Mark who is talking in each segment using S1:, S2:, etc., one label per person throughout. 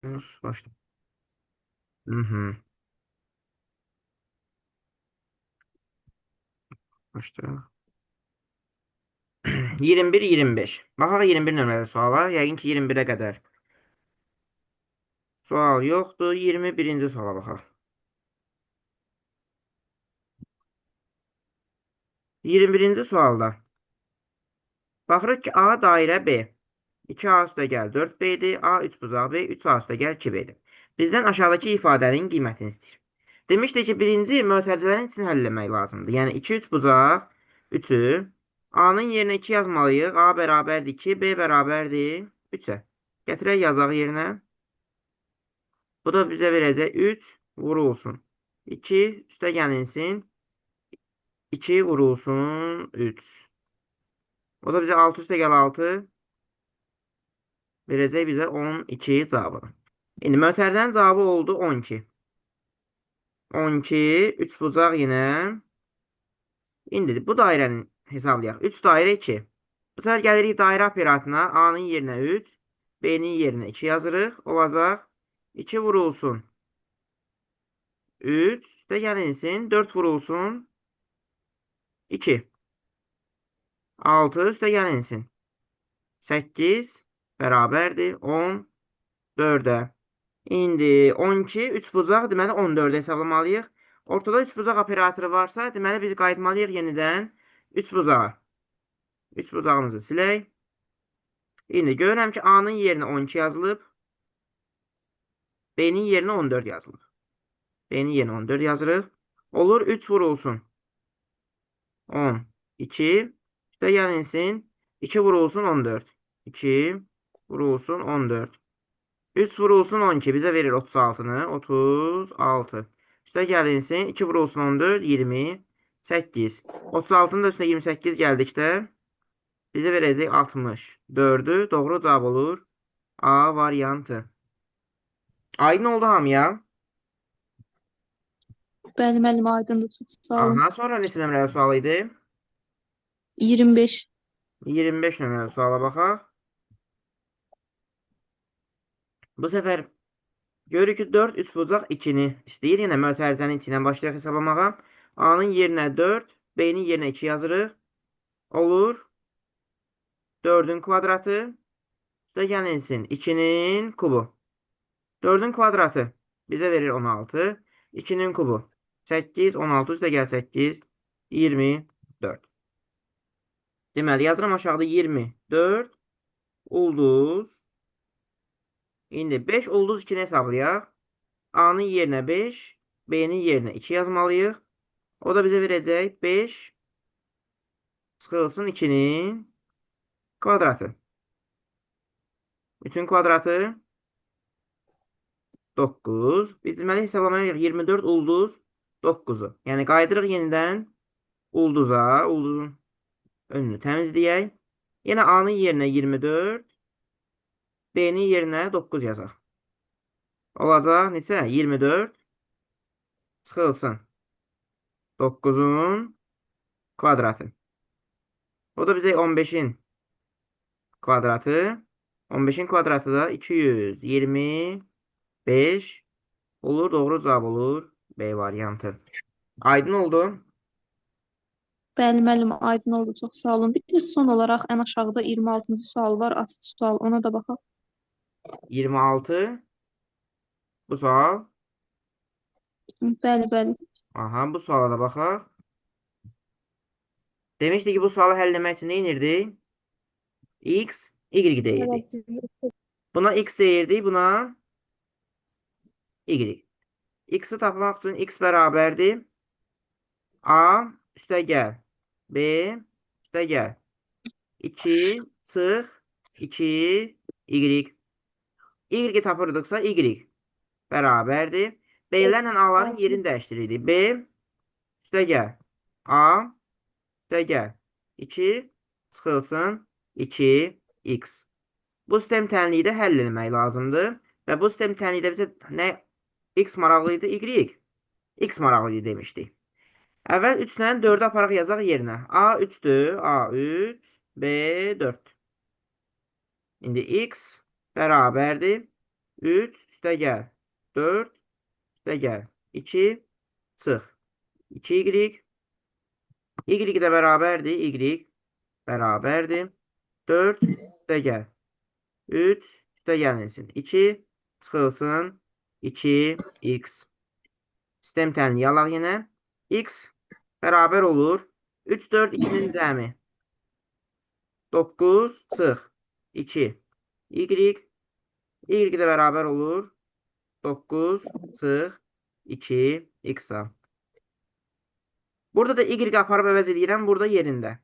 S1: Başla. Hı hı. Başla. 21 25. Baxaq 21 nömrəli suala. Yəqin ki 21-ə qədər. Sual yoxdur. 21-ci suala baxaq. 21-ci sualda baxırıq ki, A dairə B. 2A üstə gəl 4B-dir. A 3 bucaq B, 3A üstə gəl 2B-dir. Bizdən aşağıdakı ifadənin qiymətini istəyir. Demişdik ki, birinci mötərizələrin içini həll eləmək lazımdır. Yəni 2 3 bucaq 3-ü A-nın yerinə 2 yazmalıyıq. A bərabərdir 2, B bərabərdir 3-ə. Gətirək yazaq yerinə. Bu da bizə verəcək 3 vurulsun. 2 üstə gəlinsin. 2 vurulsun 3. O da bizə 6 üstə gəl 6 verəcək bizə 12 cavabını. İndi mötərizənin cavabı oldu 12. 12, 3 bucaq yenə. İndi bu dairənin hesablayaq. 3 dairə 2. Bu səfər gəlirik dairə operatına. A-nın yerinə 3, B-nin yerinə 2 yazırıq. Olacaq 2 vurulsun 3, üstə gəlinsin 4 vurulsun 2. 6 üstə gəlinsin 8 bərabərdir 14-ə. İndi 12, 3 bucaq, deməli 14-ü hesablamalıyıq. Ortada 3 bucaq operatoru varsa, deməli biz qayıtmalıyıq yenidən 3 bucağa. 3 bucağımızı silək. İndi görürəm ki, A-nın yerinə 12 yazılıb. B-nin yerinə 14 yazılıb. B-nin yerinə 14 yazırıq. Olur 3 vurulsun. 10, 2, üstə gəlinsin. 2 vurulsun 14. 2 vurulsun 14. 3 vurulsun 12 bizə verir 36-nı. 36. Üstə gəlinsin. 2 vurulsun 14, 28. 36-nın da üstünə 28 gəldikdə bizə verəcək 64-ü. Doğru cavab olur. A variantı. Aydın oldu hamıya.
S2: Bəli müəllim, aydındır. Çox sağ olun.
S1: Aha, sonra neçə nömrəli sual idi?
S2: 25.
S1: 25 nömrəli suala baxaq. Bu səfər görürük ki, 4 3 bucaq 2-ni istəyir. Yenə mötərizənin içindən başlayaq hesablamağa. A-nın yerinə 4, B-nin yerinə 2 yazırıq. Olur 4-ün kvadratı. Üstə gəlinsin 2-nin kubu. 4-ün kvadratı bizə verir 16. 2-nin kubu 8, 16 üstə gəl 8, 24. Deməli, yazıram aşağıda 24 ulduz. İndi 5 ulduz 2-ni hesablayaq. A-nın yerinə 5, B-nin yerinə 2 yazmalıyıq. O da bizə verəcək 5 çıxılsın 2-nin kvadratı. 3-ün kvadratı 9. Biz deməli hesablamalıyıq 24 ulduz 9-u. Yəni qayıdırıq yenidən ulduza, ulduzun önünü təmizləyək. Yenə A-nın yerinə 24, B-nin yerinə 9 yazaq. Olacaq neçə? 24 çıxılsın 9-un kvadratı. O da bizə 15-in kvadratı. 15-in kvadratı da 225 olur. Doğru cavab olur. B variantı. Aydın oldu.
S2: Bəli müəllim, aydın oldu. Çox sağ olun. Bir də son olaraq ən aşağıda 26-cı sual var, açıq sual. Ona da baxaq.
S1: 26 bu sual.
S2: Bəli, bəli.
S1: Aha, bu suala da baxaq. Demişdi ki, bu sualı həll etmək üçün nə edirdik? X, Y deyirdik. Buna X deyirdik, buna Y. X-i tapmaq üçün X bərabərdir. A üstə gəl. B üstə gəl. 2 çıx 2 Y. Y tapırdıqsa Y bərabərdir. B-lərlə A-ların yerini dəyişdirirdik. B üstə gəl. A üstə gəl. 2 çıxılsın 2x. Bu sistem tənliyi də həll etmək lazımdır. Və bu sistem tənlikdə bizə nə x maraqlı idi? Y. X maraqlı idi demişdik. Əvvəl 3 ilə 4-ü aparaq yazaq yerinə. A 3-dür. A 3, B 4. İndi x bərabərdir. 3 üstə gəl. 4 üstə gəl. 2 çıx. 2y. Y də bərabərdir. Y bərabərdir. 4 üstə gəl. 3 üstə gəlinsin. 2 çıxılsın. 2x. Sistem tənliyi alaq yenə. X bərabər olur. 3, 4, 2-nin cəmi. 9 çıx. 2. Y. Y də bərabər olur. 9 çıx. 2 x-a. Burada da y aparıb əvəz edirəm. Burada yerində.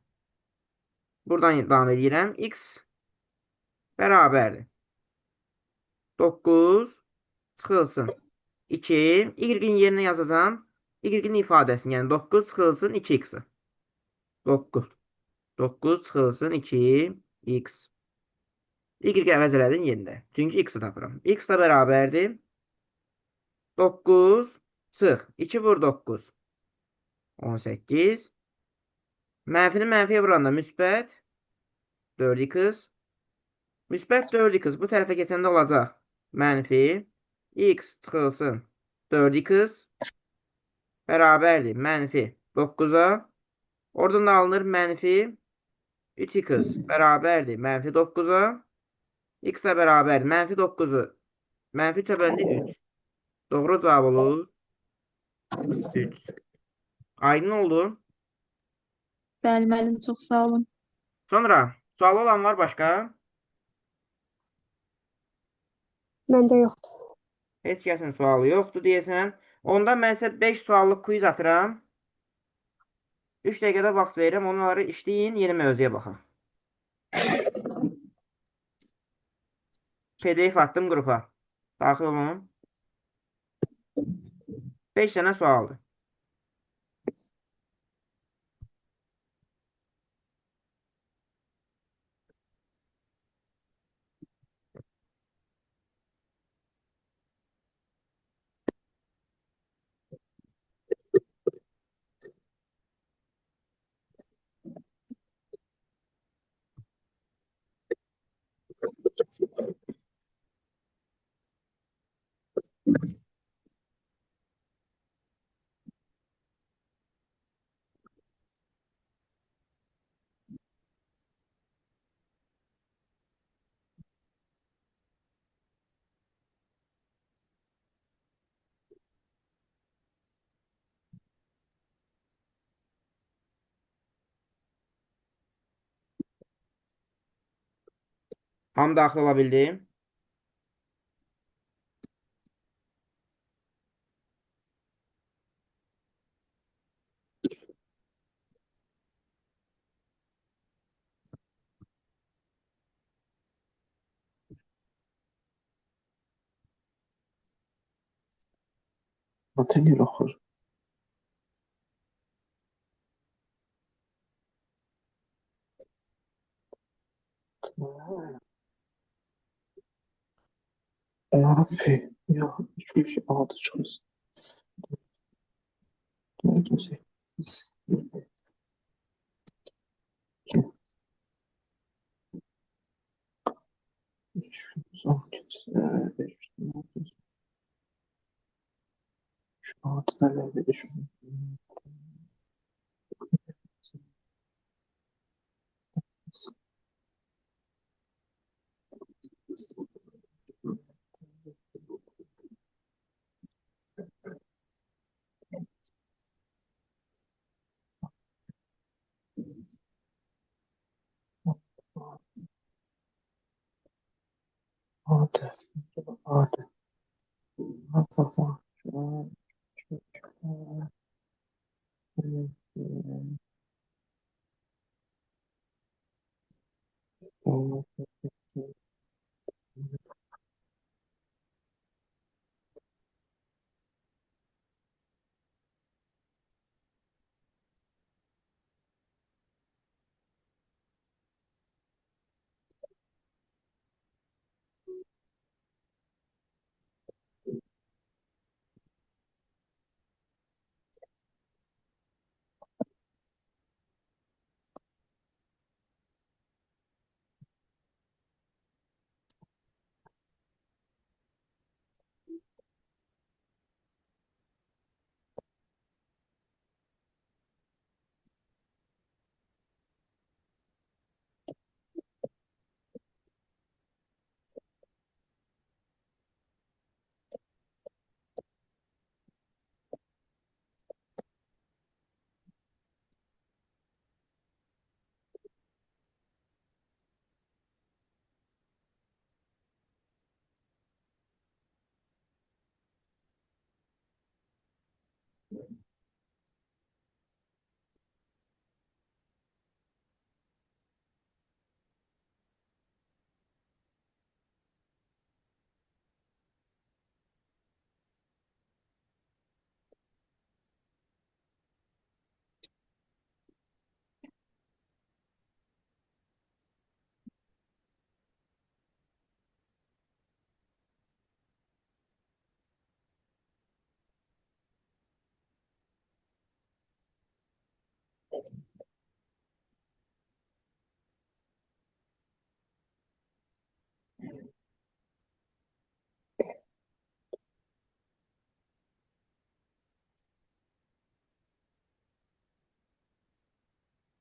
S1: Buradan davam edirəm. X bərabərdir. 9 çıxılsın. 2. Y-in yerinə yazacağam. Y-in ifadəsini, yəni 9 çıxılsın 2x-i. 9. 9 çıxılsın 2x. Y əvəz elədim yerində. Çünki x-i tapıram. X da bərabərdir. 9 çıx. 2 vur 9. 18. Mənfini mənfiyə vuranda müsbət 4x. Müsbət 4x bu tərəfə keçəndə olacaq. Mənfi x çıxılsın 4x bərabərdir. Mənfi 9-a. Oradan da alınır mənfi 3x bərabərdir. Mənfi 9-a. X-ə bərabərdir. Mənfi 9-u mənfi 3-ə böləndə 3. Doğru cavab olur. 3. Aydın oldu.
S2: Bəli müəllim, çox sağ olun.
S1: Sonra sualı olan var başqa?
S3: Məndə yoxdur.
S1: Heç kəsin sualı yoxdur deyəsən. Onda mən sizə 5 suallıq quiz atıram. 3 dəqiqədə vaxt verirəm. Onları işləyin, yeni mövzuya baxaq. PDF attım qrupa. Daxil olun. 5 dənə sualdır. Hamı daxil ola bildi.
S4: Ata niyə oxur? A, F. Ya 2, 3, 6 çıxır. 4, 8, 7, 2, 3, 12, 5, 6, 3, 6 da 5, A, D, A, D, A, A, A,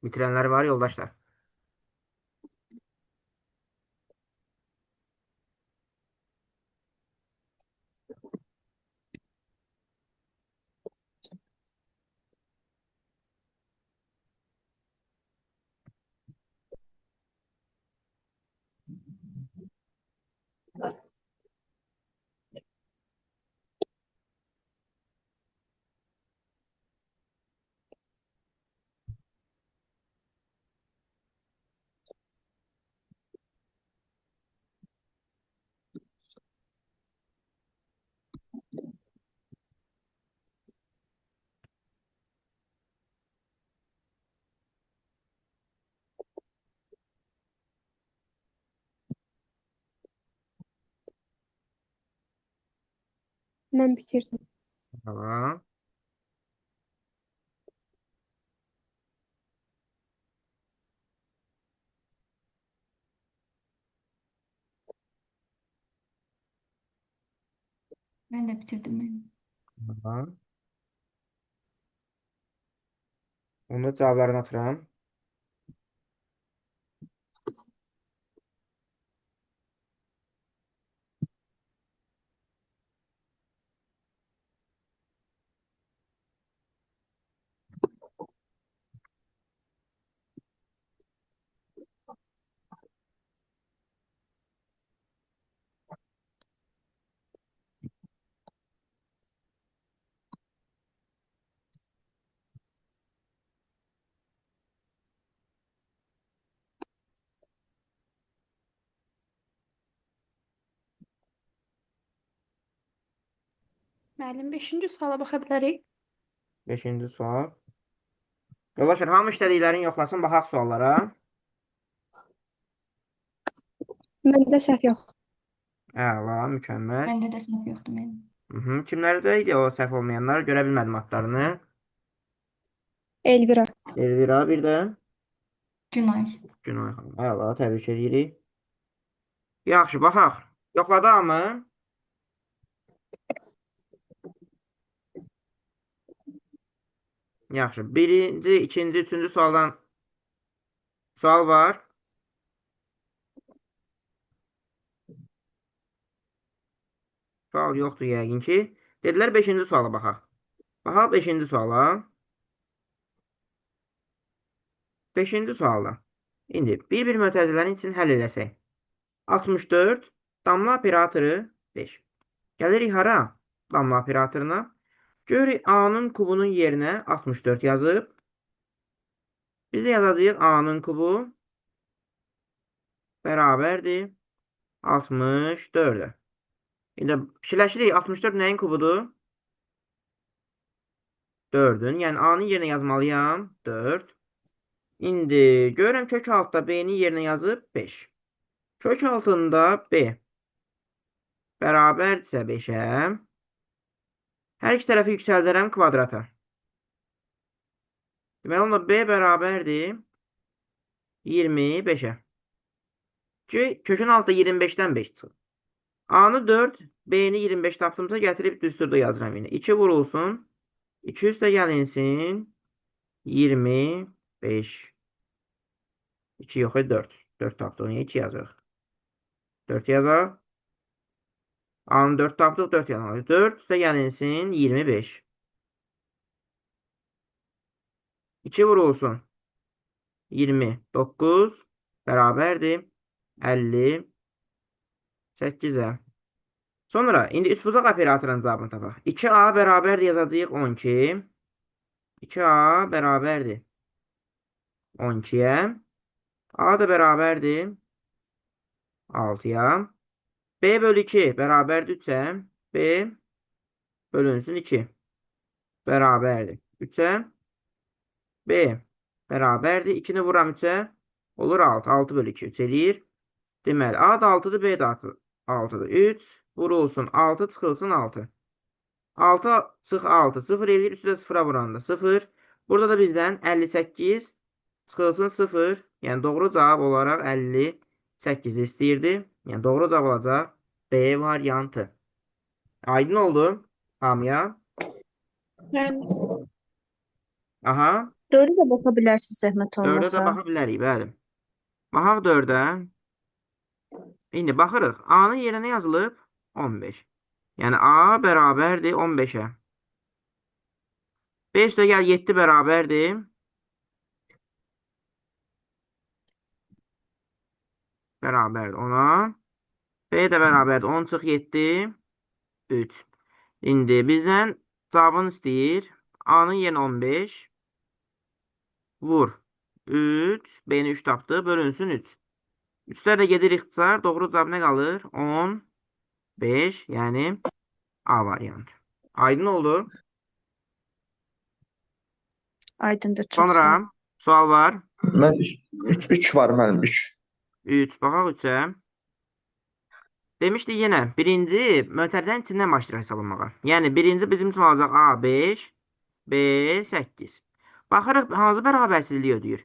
S1: Bitirənlər var yoldaşlar.
S3: Mən bitirdim.
S1: Tamam.
S5: Mən də bitirdim mən.
S1: Tamam. Onda cavablarını atıram.
S6: Müəllim, 5-ci suala baxa bilərik.
S1: Beşinci sual. Yoldaşlar, hamı işlədiklərini yoxlasın, baxaq suallara.
S3: Məndə səhv yoxdur.
S1: Əla, mükəmməl.
S5: Məndə də səhv yoxdur mənim.
S1: Kimlərdə idi o səhv olmayanlar? Görə bilmədim adlarını.
S3: Elvira.
S1: Elvira bir də
S5: Günay.
S1: Günay xanım. Əla, təbrik edirik. Yaxşı, baxaq. Yoxladı hamı? Yaxşı. Birinci, ikinci, üçüncü sualdan sual var. Sual yoxdur yəqin ki. Dedilər beşinci suala baxaq. Baxaq beşinci suala. Beşinci sualda. İndi bir-bir mötərizələrin için həll eləsək. 64 damla operatoru 5. Gəlirik hara? Damla operatoruna. Görürük A-nın kubunun yerinə 64 yazıb. Biz də yazacağıq A-nın kubu bərabərdir 64-ə. İndi fikirləşirik 64 nəyin kubudur? 4-ün. Yəni A-nın yerinə yazmalıyam 4. İndi görürəm kök altda B-nin yerinə yazıb 5. Kök altında B bərabərdirsə 5-ə. Hər iki tərəfi yüksəldərəm kvadrata. Deməli, onda B bərabərdir 25-ə. Ki, kökün altında 25-dən 5 çıxır. A-nı 4, B-ni 25 tapdımsa gətirib düsturda yazıram yenə. 2 vurulsun. 2 üstə gəlinsin. 25. 2 yox, 4. 4 tapdıq. Niyə 2 yazırıq? 4 yazaq. A-nı 4 tapdıq, 4 yazaq. 4 üstə gəlinsin 25. 2 vurulsun. 29 bərabərdir 58-ə. Sonra indi üçbucaq operatorunun cavabını tapaq. 2A bərabərdir yazacağıq 12. 2A bərabərdir 12-yə. A da bərabərdir 6-ya. B bölü 2 bərabərdir 3-ə. B bölünsün 2 bərabərdir 3-ə. B bərabərdir. 2-ni vuram 3-ə. Olur 6. 6 bölü 2 3 eləyir. Deməli, A da 6-dır, B də 6-dır. 3 vurulsun 6 çıxılsın 6. 6 çıx 6 0 eləyir. 3-ü də 0-a vuranda 0. Burada da bizdən 58 çıxılsın 0. Yəni doğru cavab olaraq 58 istəyirdi. Yəni doğru cavab olacaq B variantı. Aydın oldu hamıya.
S6: Bəli.
S1: Aha.
S2: Dördə də baxa bilərsiniz zəhmət
S1: 4-ə də
S2: olmasa.
S1: baxa bilərik, bəli. Baxaq 4-ə. İndi baxırıq. A-nın yerinə nə yazılıb? 15. Yəni A bərabərdir 15-ə. B üstə gəl 7 bərabərdir. Bərabərdir 10-a. B də bərabərdir 10 çıx 7, 3. İndi bizdən cavabını istəyir. A-nın yerinə 15. Vur. 3. B-ni 3 tapdı. Bölünsün 3. 3-lər də gedir ixtisar. Doğru cavab nə qalır? 15. Yəni A variantı. Aydın oldu.
S2: Aydındır, çox sağ olun.
S1: Sonra sual var.
S4: Mən 3 var müəllim, 3.
S1: 3. Baxaq 3-ə. Demişdik yenə birinci mötərizənin içindən başlayırıq hesablamağa. Yəni birinci bizim üçün olacaq A 5, B 8. Baxırıq hansı bərabərsizliyi ödəyir?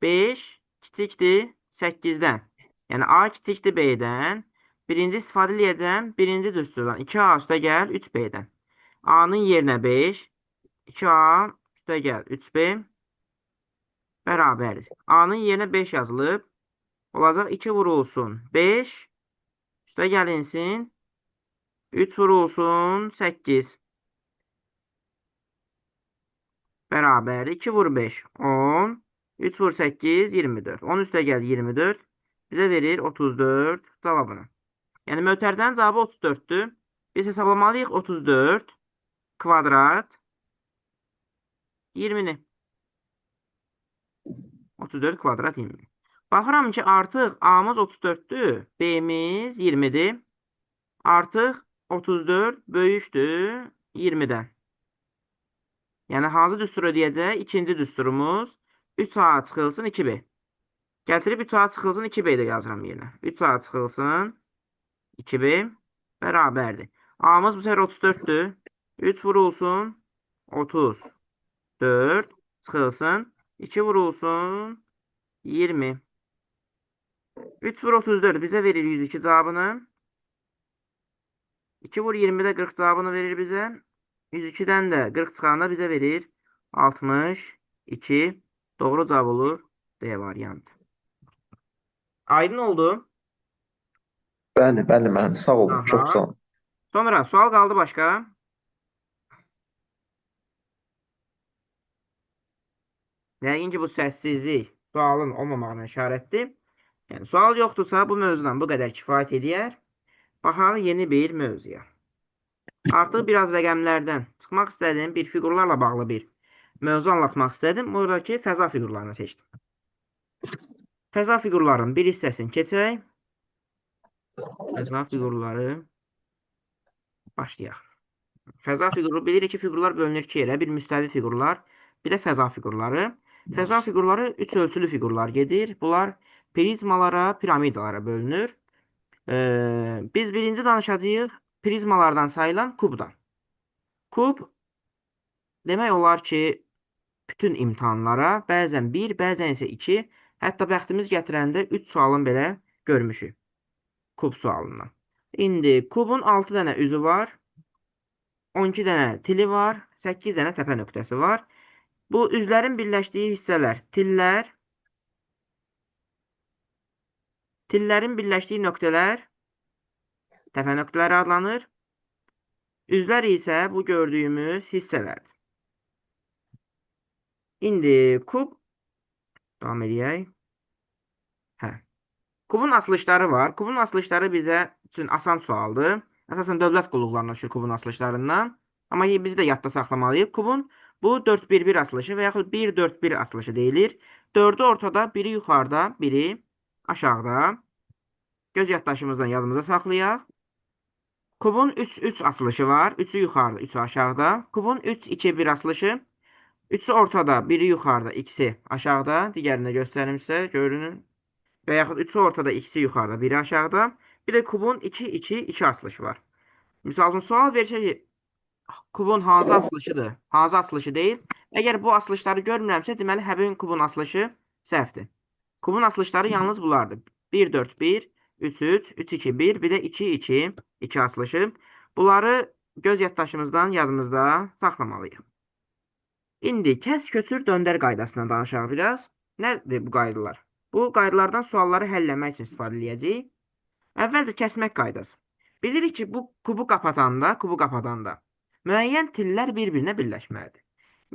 S1: 5 kiçikdir 8-dən. Yəni A kiçikdir B-dən. Birinci istifadə eləyəcəm. Birinci düsturdan 2A üstə gəl 3B-dən. A-nın yerinə 5, 2A üstə gəl 3B bərabərdir. A-nın yerinə 5 yazılıb. Olacaq 2 vurulsun 5 üstə gəlinsin 3 vurulsun 8 bərabərdir. 2 vur 5 10, 3 vur 8 24. 10 üstə gəl 24 bizə verir 34 cavabını. Yəni mötərizənin cavabı 34-dür. Biz hesablamalıyıq 34 kvadrat 20-ni. 34 kvadrat 20. Baxıram ki, artıq A-mız 34-dür, B-miz 20-dir. Artıq 34 böyükdür 20-dən. Yəni hansı düstur ödəyəcək? İkinci düsturumuz 3A çıxılsın 2B. Gətirib 3A çıxılsın 2B də yazıram yerinə. 3A çıxılsın 2B bərabərdir. A-mız bu səfər 34-dür. 3 vurulsun 34 çıxılsın 2 vurulsun 20. 3 vur 34 bizə verir 102 cavabını. 2 vur 20 də 40 cavabını verir bizə. 102-dən də 40 çıxanda bizə verir 62. Doğru cavab olur D variantı. Aydın oldu.
S4: Bəli, bəli müəllim, sağ olun, çox
S1: Aha.
S4: sağ olun.
S1: Sonra sual qaldı başqa. Yəqin ki, bu səssizlik sualın olmamağına işarətdir. Yəni sual yoxdursa bu mövzudan bu qədər kifayət edər. Baxaq yeni bir mövzuya. Artıq biraz rəqəmlərdən çıxmaq istədim, bir fiqurlarla bağlı bir mövzu anlatmaq istədim. Buradakı fəza fiqurlarını seçdim. Fəza fiqurlarının bir hissəsini keçək. Fəza fiqurları başlayaq. Fəza fiquru bilirik ki, fiqurlar bölünür iki yerə. Bir müstəvi fiqurlar, bir də fəza fiqurları. Fəza fiqurları üç ölçülü fiqurlar gedir. Bunlar prizmalara, piramidalara bölünür. Biz birinci danışacağıq prizmalardan sayılan kubdan. Kub demək olar ki, bütün imtahanlara bəzən 1, bəzən isə 2, hətta bəxtimiz gətirəndə 3 sualın belə görmüşük. Kub sualından. İndi kubun 6 dənə üzü var. 12 dənə tili var, 8 dənə təpə nöqtəsi var. Bu üzlərin birləşdiyi hissələr tillər, tillərin birləşdiyi nöqtələr təpə nöqtələri adlanır. Üzlər isə bu gördüyümüz hissələrdir. İndi kub davam eləyək. Hə. Kubun açılışları var. Kubun açılışları bizə üçün asan sualdır. Əsasən dövlət qulluqlarına düşür kubun açılışlarından. Amma biz də yadda saxlamalıyıq. Kubun bu 4-1-1 açılışı və yaxud 1-4-1 açılışı deyilir. 4-ü ortada, biri yuxarıda, biri aşağıda. Göz yaddaşımızdan yadımıza saxlayaq. Kubun 3-3 açılışı var. 3-ü yuxarıda, 3-ü aşağıda. Kubun 3-2-1 açılışı. 3-ü ortada, biri yuxarıda, ikisi aşağıda. Digərini də göstərim sizə, görünün. Və yaxud 3-ü ortada, ikisi yuxarıda, biri aşağıda. Bir də kubun 2-2-2 açılışı var. Misal üçün, sual verir ki, kubun hansı açılışıdır, hansı açılışı deyil. Əgər bu açılışları görmürəmsə, deməli həmin kubun açılışı səhvdir. Kubun açılışları yalnız bunlardır. 1-4-1, 3-3, 3-2-1, bir də 2-2-2 açılışı. Bunları göz yaddaşımızdan yadımızda saxlamalıyıq. İndi kəs, köçür, döndər qaydasından danışaq biraz. Nədir bu qaydalar? Bu qaydalardan sualları həll eləmək üçün istifadə eləyəcəyik. Əvvəlcə kəsmək qaydası. Bilirik ki, bu kubu qapatanda müəyyən tillər bir-birinə birləşməlidir.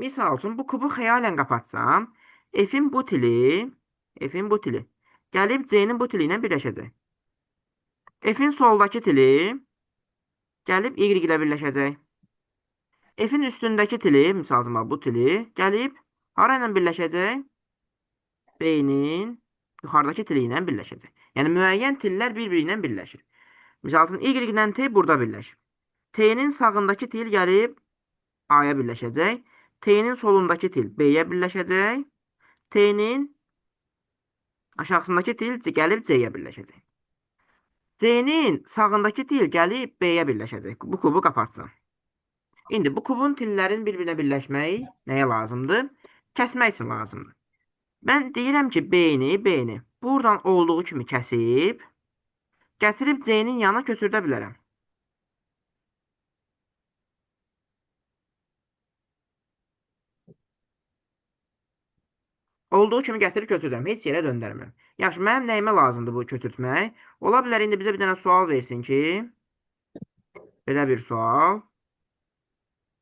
S1: Misal üçün, bu kubu xəyalən qapatsam, F-in bu tili gəlib C-nin bu tili ilə birləşəcək. F-in soldakı tili gəlib Y ilə birləşəcək. F-in üstündəki tili, misal üçün, bu tili gəlib hara ilə birləşəcək? B-nin yuxarıdakı tili ilə birləşəcək. Yəni, müəyyən tillər bir-biri ilə birləşir. Misal üçün, Y ilə T burada birləşir. T-nin sağındakı til gəlib A-ya birləşəcək. T-nin solundakı til B-yə birləşəcək. T-nin aşağısındakı til gəlib C-yə birləşəcək. C-nin sağındakı til gəlib B-yə birləşəcək. Bu kubu qapatsam. İndi bu kubun tillərin bir-birinə birləşməyi nəyə lazımdır? Kəsmək üçün lazımdır. Mən deyirəm ki, B-ni buradan olduğu kimi kəsib, gətirib C-nin yanına köçürdə bilərəm. Olduğu kimi gətirib köçürürəm. Heç yerə döndərmirəm. Yaxşı, mənim nəyimə lazımdır bu köçürtmək? Ola bilər indi bizə bir dənə sual versin ki, belə bir sual.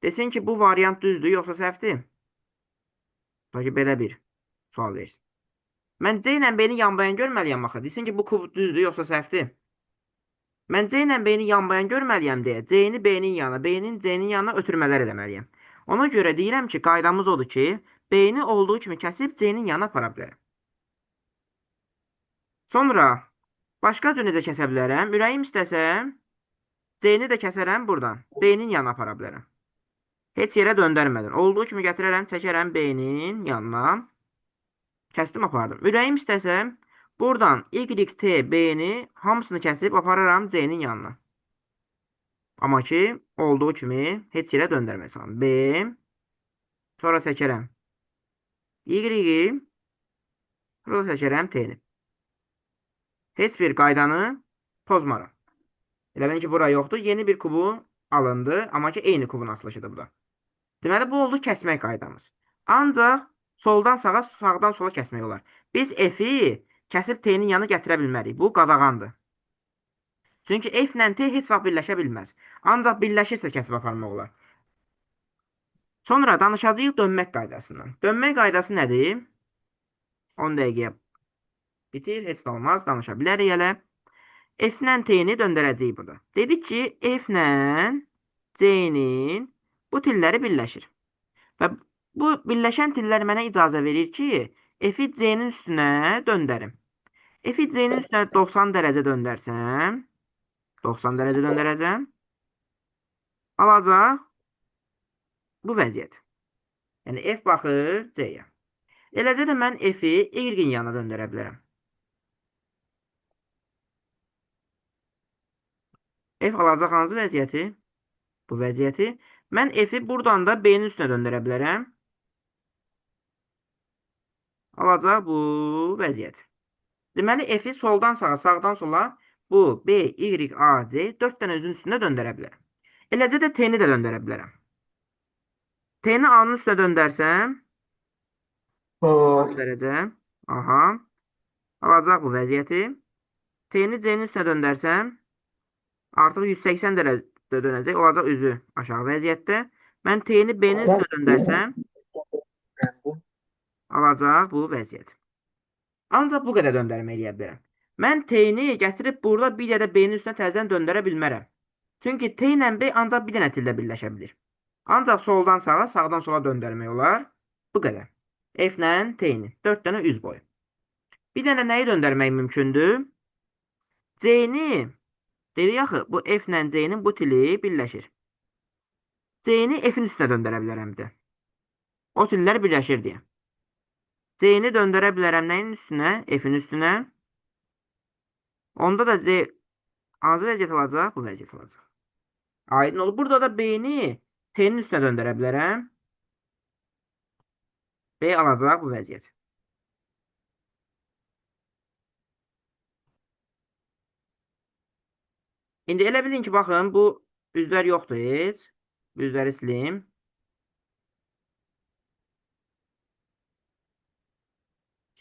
S1: Desin ki, bu variant düzdür, yoxsa səhvdir? Tutaq ki, belə bir sual versin. Mən C ilə B-ni yanbayan görməliyəm axı. Desin ki, bu kub düzdür, yoxsa səhvdir? Mən C ilə B-ni yanbayan görməliyəm deyə C-ni B-nin yanına, B-nin C-nin yanına ötürmələr eləməliyəm. Ona görə deyirəm ki, qaydamız odur ki, B-ni olduğu kimi kəsib C-nin yanına apara bilərəm. Sonra başqa cür necə kəsə bilərəm? Ürəyim istəsə C-ni də kəsərəm buradan. B-nin yanına apara bilərəm. Heç yerə döndərmədən. Olduğu kimi gətirərəm, çəkərəm B-nin yanına. Kəsdim, apardım. Ürəyim istəsə buradan Y, T, B-ni hamısını kəsib apararam C-nin yanına. Amma ki, olduğu kimi heç yerə döndərməsəm. B, sonra çəkərəm Y-i, sonra çəkərəm T-ni. Heç bir qaydanı pozmaram. Elə bilin ki, bura yoxdur. Yeni bir kubu alındı. Amma ki, eyni kubun açılışıdır bu da. Deməli, bu oldu kəsmək qaydamız. Ancaq soldan sağa, sağdan sola kəsmək olar. Biz F-i kəsib T-nin yanına gətirə bilmərik. Bu qadağandır. Çünki F ilə T heç vaxt birləşə bilməz. Ancaq birləşirsə kəsib aparmaq olar. Sonra danışacağıq dönmək qaydasından. Dönmək qaydası nədir? 10 dəqiqəyə bitir, heç nə olmaz, danışa bilərik hələ. F ilə T-ni döndərəcəyik burada. Dedik ki, F ilə C-nin bu tilləri birləşir. Və bu birləşən tillər mənə icazə verir ki, F-i C-nin üstünə döndərim. F-i C-nin üstünə 90 dərəcə döndərsəm, 90 dərəcə döndərəcəm, alacaq bu vəziyyət. Yəni, F baxır C-yə. Eləcə də mən F-i Y-in yanına döndərə bilərəm. F alacaq hansı vəziyyəti? Bu vəziyyəti. Mən F-i buradan da B-nin üstünə döndərə bilərəm. Alacaq bu vəziyyət. Deməli, F-i soldan sağa, sağdan sola bu B, Y, A, C 4 dənə üzün üstündə döndərə bilərəm. Eləcə də T-ni də döndərə bilərəm. T-ni A-nın üstünə döndərsəm, döndərəcəm. Aha. Alacaq bu vəziyyəti. T-ni C-nin üstünə döndərsəm, artıq 180 dərəcə dönəcək. Olacaq üzü aşağı vəziyyətdə. Mən T-ni B-nin üstünə döndərsəm, alacaq bu vəziyyət. Ancaq bu qədər döndərmə eləyə bilərəm. Mən T-ni gətirib burada bir də B-nin üstünə təzədən döndərə bilmərəm. Çünki T ilə B ancaq bir dənə tildə birləşə bilir. Ancaq soldan sağa, sağdan sola döndərmək olar. Bu qədər. F ilə T-ni. 4 dənə üz boyu. Bir dənə nəyi döndərmək mümkündür? C-ni dedik axı, bu F ilə C-nin bu tili birləşir. C-ni F-in üstünə döndərə bilərəm bir də. O tillər birləşir deyə. C-ni döndərə bilərəm nəyin üstünə? F-in üstünə. Onda da C hansı vəziyyət alacaq? Bu vəziyyət alacaq. Aydın olur. Burada da B-ni T-nin üstünə döndərə bilərəm. B alacaq bu vəziyyət. İndi elə bilin ki, baxın, bu üzlər yoxdur heç. Bu üzləri silim.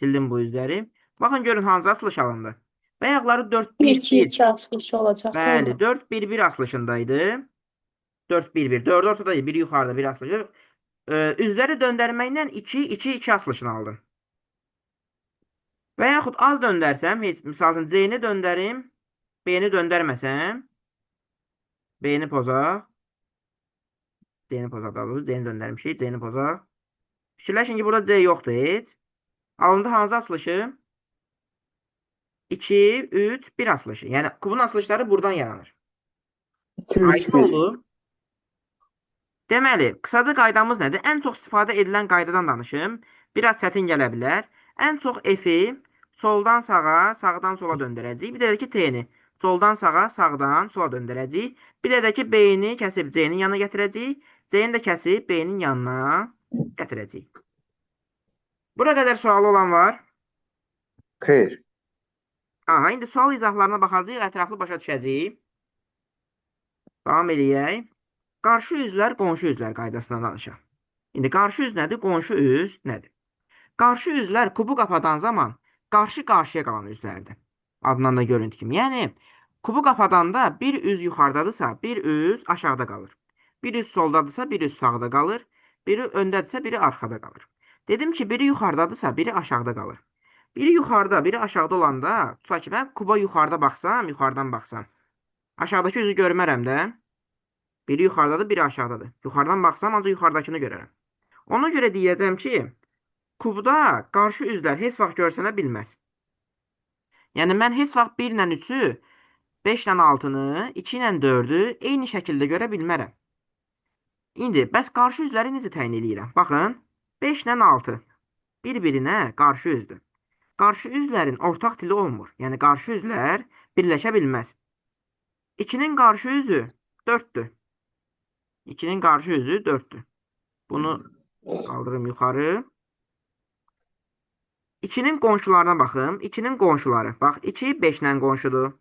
S1: Sildim bu üzləri. Baxın görün hansı asılış alındı. Bayaqları 4 1
S6: 2
S1: 1.
S6: 2 açılışı olacaq,
S1: Bəli,
S6: doğru.
S1: 4 1 1 asılışındaydı. 4 1 1. 4 ortadaydı. Biri yuxarıda, biri asılışı. Üzləri döndərməklə 2 2 2 asılışını aldım. Və yaxud az döndərsəm, heç misal üçün C-ni döndərim, B-ni döndərməsəm, B-ni pozaq. C-ni pozaq daha doğrusu, C-ni döndərmişik, C-ni pozaq. Fikirləşin ki, burada C yoxdur heç. Alındı hansı asılışı? 2, 3, 1 asılışı. Yəni kubun asılışları buradan yaranır.
S4: 2 3
S1: Aydın
S4: 1.
S1: oldu. Deməli, qısaca qaydamız nədir? Ən çox istifadə edilən qaydadan danışım. Biraz çətin gələ bilər. Ən çox F-i soldan sağa, sağdan sola döndərəcəyik. Bir də ki, T-ni soldan sağa, sağdan sola döndərəcəyik. Bir də ki, B-ni kəsib C-nin yanına gətirəcəyik. C-ni də kəsib B-nin yanına gətirəcəyik. Bura qədər sualı olan var?
S4: Xeyr.
S1: Aha, indi sual izahlarına baxacağıq, ətraflı başa düşəcəyik. Davam eləyək. Qarşı üzlər, qonşu üzlər qaydasından danışaq. İndi qarşı üz nədir, qonşu üz nədir? Qarşı üzlər kubu qapadan zaman qarşı-qarşıya qalan üzlərdir. Adından da görüntü kimi. Yəni, kubu qapadanda bir üz yuxarıdadırsa, bir üz aşağıda qalır. Bir üz soldadırsa, bir üz sağda qalır. Biri öndədirsə, biri arxada qalır. Dedim ki, biri yuxarıdadırsa, biri aşağıda qalır. Biri yuxarıda, biri aşağıda olanda, tutaq ki, mən kuba yuxarıda baxsam, yuxarıdan baxsam, aşağıdakı üzü görmərəm də. Biri yuxarıdadır, biri aşağıdadır. Yuxarıdan baxsam, ancaq yuxarıdakını görərəm. Ona görə deyəcəm ki, kubda qarşı üzlər heç vaxt görsənə bilməz. Yəni, mən heç vaxt 1 ilə 3-ü, 5 ilə 6-nı, 2 ilə 4-ü eyni şəkildə görə bilmərəm. İndi, bəs qarşı üzləri necə təyin eləyirəm? Baxın, 5 ilə 6 bir-birinə qarşı üzdür. Qarşı üzlərin ortaq dili olmur. Yəni, qarşı üzlər birləşə bilməz. 2-nin qarşı üzü 4-dür. 2-nin qarşı üzü 4-dür. Bunu qaldırım yuxarı. 2-nin qonşularına baxım. 2-nin qonşuları. Bax, 2 5 ilə qonşudur.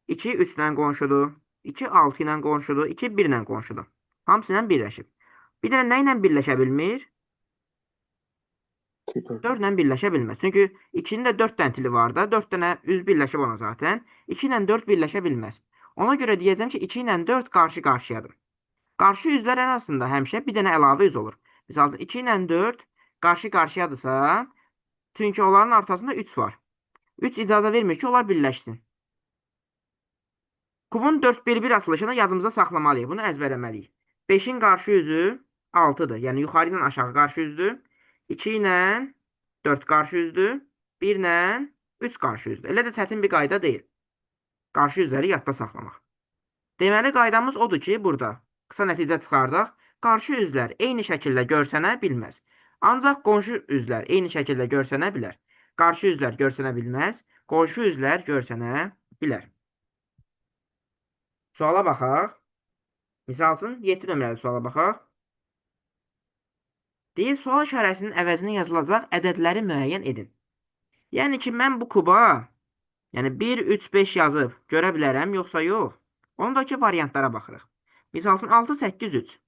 S1: 2 3 ilə qonşudur. 2 6 ilə qonşudur. 2 1 ilə qonşudur. Hamısı ilə birləşib. Bir dənə nə ilə birləşə bilmir?
S4: 2 4.
S1: 4 ilə birləşə bilməz. Çünki 2-nin də 4 dənə tili var da. 4 dənə üz birləşib ona zaten. 2 ilə 4 birləşə bilməz. Ona görə deyəcəm ki, 2 ilə 4 qarşı-qarşıyadır. Qarşı üzlər arasında həmişə bir dənə əlavə üz olur. Misal üçün, 2 ilə 4 qarşı-qarşıyadırsa, çünki onların ortasında 3 var. 3 icazə vermir ki, onlar birləşsin. Kubun 4-1-1 asılışını yadımıza saxlamalıyıq. Bunu əzbərləməliyik. 5-in qarşı üzü 6-dır. Yəni, yuxarı ilə aşağı qarşı üzdür. 2 ilə 4 qarşı üzdür. 1 ilə 3 qarşı üzdür. Elə də çətin bir qayda deyil. Qarşı üzləri yadda saxlamaq. Deməli, qaydamız odur ki, burada qısa nəticə çıxardaq. Qarşı üzlər eyni şəkildə görsənə bilməz. Ancaq qonşu üzlər eyni şəkildə görsənə bilər. Qarşı üzlər görsənə bilməz, qonşu üzlər görsənə bilər. Suala baxaq. Misal üçün, 7 nömrəli suala baxaq. Deyir, sual işarəsinin əvəzinə yazılacaq ədədləri müəyyən edin. Yəni ki, mən bu kuba, yəni 1, 3, 5 yazıb görə bilərəm, yoxsa yox. Ondakı variantlara baxırıq. Misal üçün, 6, 8, 3.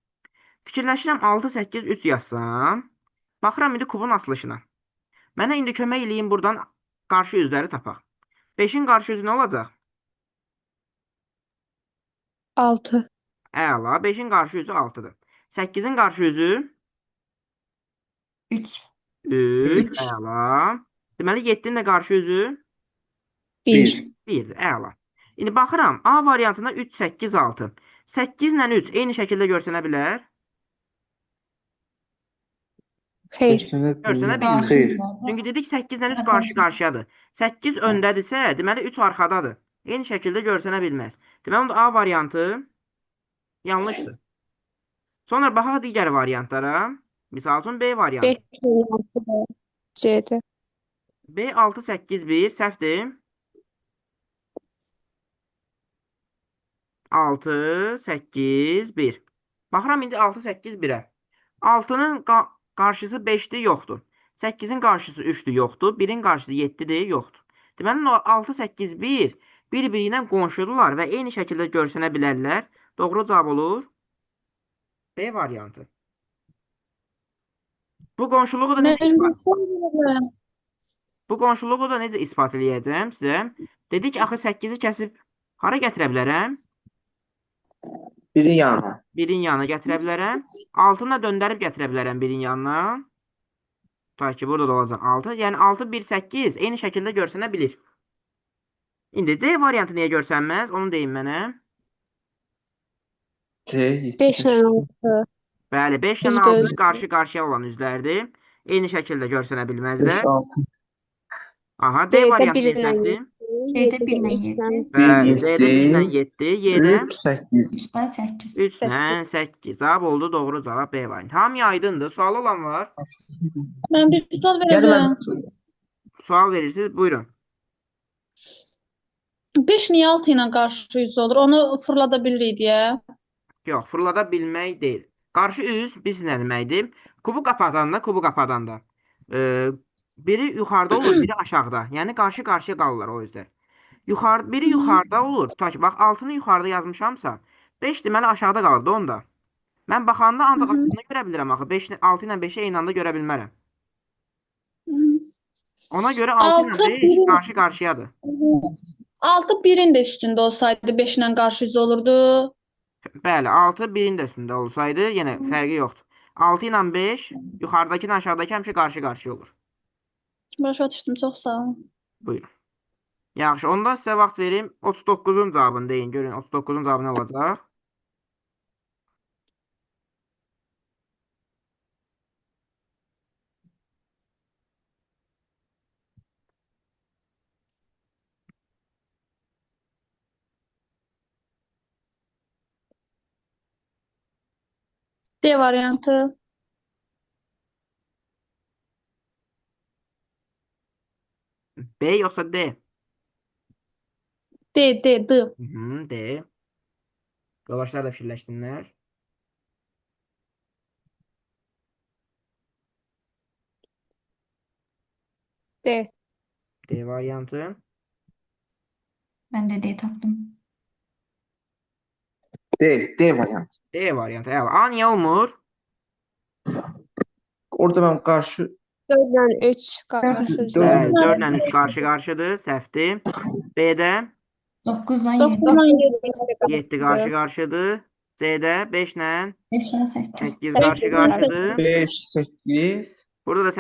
S1: Fikirləşirəm, 6, 8, 3 yazsam, baxıram indi kubun asılışına. Mənə indi kömək eləyin buradan qarşı üzləri tapaq. 5-in qarşı üzü nə olacaq?
S3: 6.
S1: Əla, 5-in qarşı üzü 6-dır. 8-in qarşı üzü
S5: 3.
S1: 3.
S3: 3.
S1: Əla. Deməli, 7-nin də qarşı üzü
S3: 1.
S1: 1-dir. Əla. İndi baxıram, A variantına 3, 8, 6. 8 ilə 3 eyni şəkildə görsənə bilər.
S3: Xeyr.
S4: Görsənə
S1: Görsənə
S4: bilməz.
S1: bilməz.
S4: Xeyr.
S1: Çünki dedik 8 ilə 3 qarşı-qarşıyadır. 8 öndədirsə, deməli 3 arxadadır. Eyni şəkildə görsənə bilməz. Deməli, onda A variantı yanlışdır. Sonra baxaq digər variantlara. Misal üçün B variantı.
S3: 5 variantı C-dir.
S1: B 6, 8, 1 səhvdir. 6, 8, 1. Baxıram indi 6, 8, 1-ə. 6-nın qarşısı 5-dir, yoxdur. 8-in qarşısı 3-dür, yoxdur. 1-in qarşısı 7-dir, yoxdur. Deməli, 6, 8, 1 bir-biri ilə qonşudurlar və eyni şəkildə görsənə bilərlər. Doğru cavab olur B variantı. Bu qonşuluğu da necə
S2: Müəllim,
S1: ifadə?
S2: sual verə bilərəm.
S1: Bu qonşuluğu da necə isbat eləyəcəm sizə? Dedik axı 8-i kəsib hara gətirə bilərəm?
S4: Birin yanına.
S1: Birin yanına gətirə bilərəm. 6-nı da döndərib gətirə bilərəm birin yanına. Tutaq ki, burada da olacaq 6. Yəni 6, 1, 8 eyni şəkildə görsənə bilir. İndi C variantı niyə görsənməz? Onu deyin mənə.
S4: C 7.
S3: 5 ilə 6.
S1: Bəli, 5 ilə
S3: Üz
S1: 6
S3: göz.
S1: qarşı-qarşıya olan üzlərdir. Eyni şəkildə görsənə
S4: 5,
S1: bilməzlər.
S4: 6.
S1: Aha, D
S3: D-də
S1: variantı
S3: 1 ilə
S1: necədir?
S3: 7.
S5: D-də 1 ilə
S3: 3 ilə
S5: 7.
S1: Bəli,
S4: 1,
S1: D-də 1 ilə
S4: 7,
S1: 7, Y-də
S4: 3, 8.
S5: 3-dən 8.
S1: 3 ilə 8. Cavab oldu, doğru cavab B variantı. Hamıya aydındır. Sualı olan var.
S6: Mən bir sual verə
S4: Yəni
S6: bilərəm.
S4: mən
S1: Sual verirsiniz, buyurun.
S6: 5 niyə 6 ilə qarşı üz olur? Onu fırlada bilirik deyə.
S1: Yox, fırlada bilmək deyil. Qarşı üz biz nə deməkdir? Kubu qapadanda, kubu qapadanda. Biri yuxarıda olur, biri aşağıda. Yəni qarşı-qarşıya qalırlar o üzlər. Biri yuxarıda olur. Tutaq ki, bax 6-nı yuxarıda yazmışamsa, 5 deməli aşağıda qalır da onda. Mən baxanda ancaq 6-nı görə bilirəm axı. 5 6 ilə 5-i eyni anda görə bilmərəm. Ona görə 6 ilə
S6: 6
S1: 5
S6: birin
S1: qarşı-qarşıyadır.
S6: 6 birin də üstündə olsaydı 5 ilə qarşı üz olurdu.
S1: Bəli, 6 birin də üstündə olsaydı, yenə fərqi yoxdur. 6 ilə 5 yuxarıdakı ilə aşağıdakı həmişə qarşı-qarşıya olur.
S6: Başa düşdüm, çox sağ olun.
S1: Buyurun. Yaxşı, onda sizə vaxt verim. 39-un cavabını deyin. Görün, 39-un cavabı nə olacaq?
S6: D variantı.
S1: B yoxsa D?
S6: D, D, D.
S1: Hı -hı, D. Yoldaşlar da fikirləşsinlər.
S3: D.
S1: D variantı.
S5: Mən də D tapdım.
S4: D, D variantı.
S1: D variantı. Əla. A niyə olmur?
S4: Orada mən qarşı
S3: 4 ilə 3 qarşı üzlər.
S1: Bəli, 4 ilə 3 qarşı-qarşıdır. Səhvdir. B-də
S5: 9-dan 7.
S6: 9 ilə 7.
S1: 7 qarşı-qarşıdır. C-də 5 ilə
S5: 5-dən 8.
S1: 8 qarşı-qarşıdır.
S4: 5, 8.
S1: Burada da